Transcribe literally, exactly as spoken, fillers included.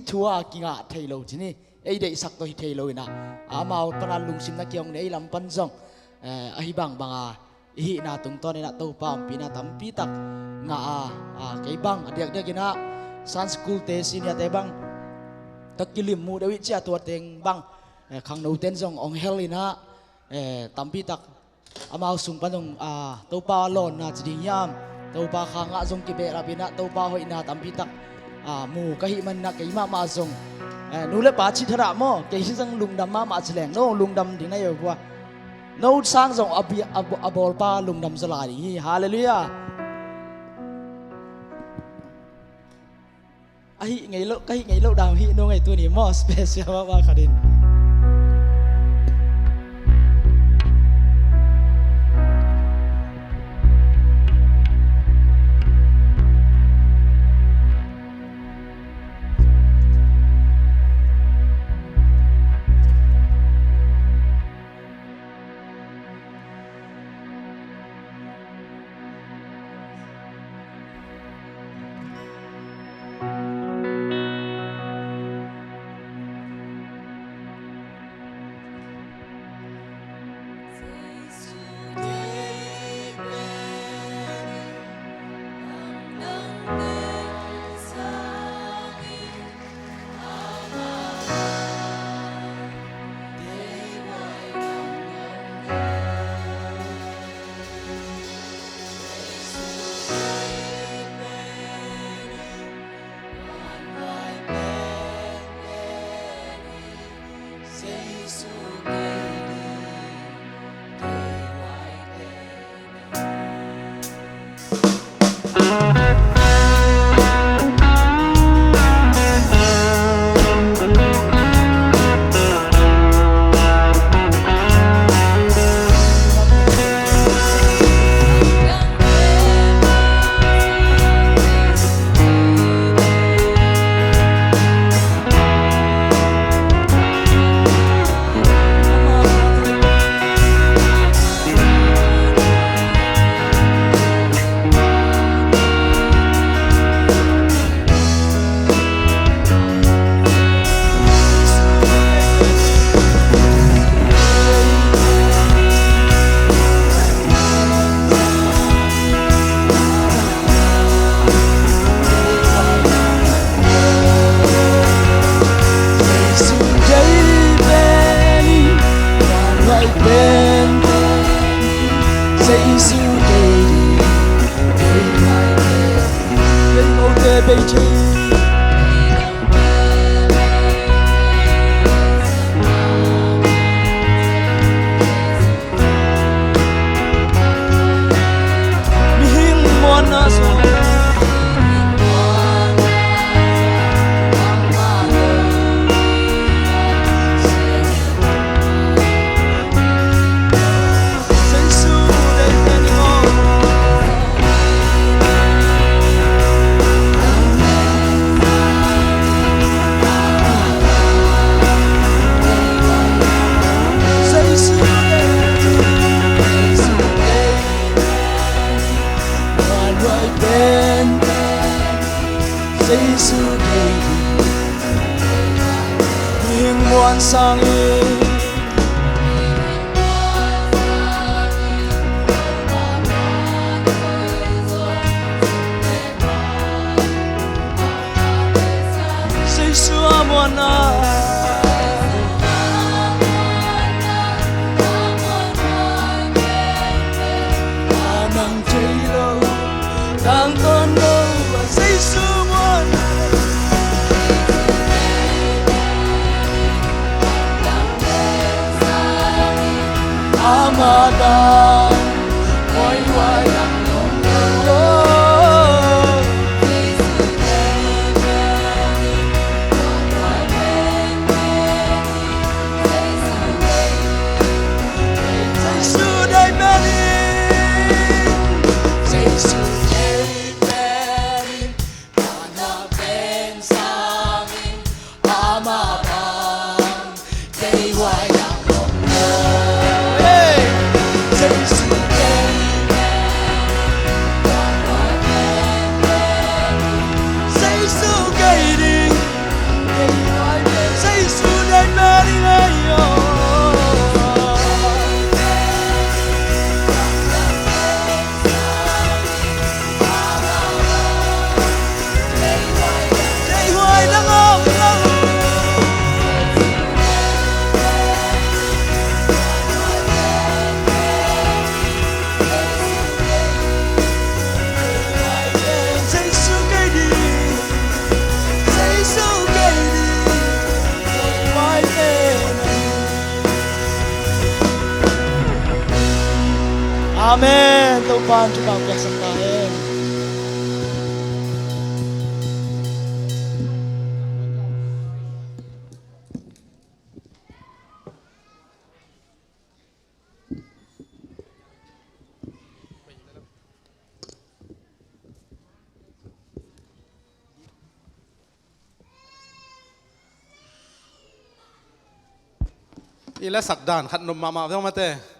thu a kingah thei lo ci ni. Ei deihsak tawh hi thei lo inah, amau pana lungsimna kihong ni, ei lam pan zong, eh, ahi bangbanga i hihna tungtawn inah Topa ompihna tampitak ngah a, a, kei bang a diakdiak inah Sunday school te, senior te bang tawh kilim muh deuh i cih a, tua teng bang, eh, khangnoten zong ong hel inah, eh, tampitak amau sung pan zong, ah, Topa lawnna ci ding hiam, Topa khangah zong kibehlap inah Topa hoihna tampitak, ah, mu ka hih maninah kei mahmah zong, eh, nu le pa cih thadah maw, kei hi zong lungdam mahmah ci leng no lungdam ding na hi uh a. No sang zong a bi-, a, a bawlpa lungdam zaw lai ding hi. Halleluiah. A hih ngei lo, ka hih ngei lo dang hih nung ei tuni maw, special mahmah khat in. Amen. Topa'n thupha piaksak ta hen. I la sak dan khat nop mahmah ve aw mate.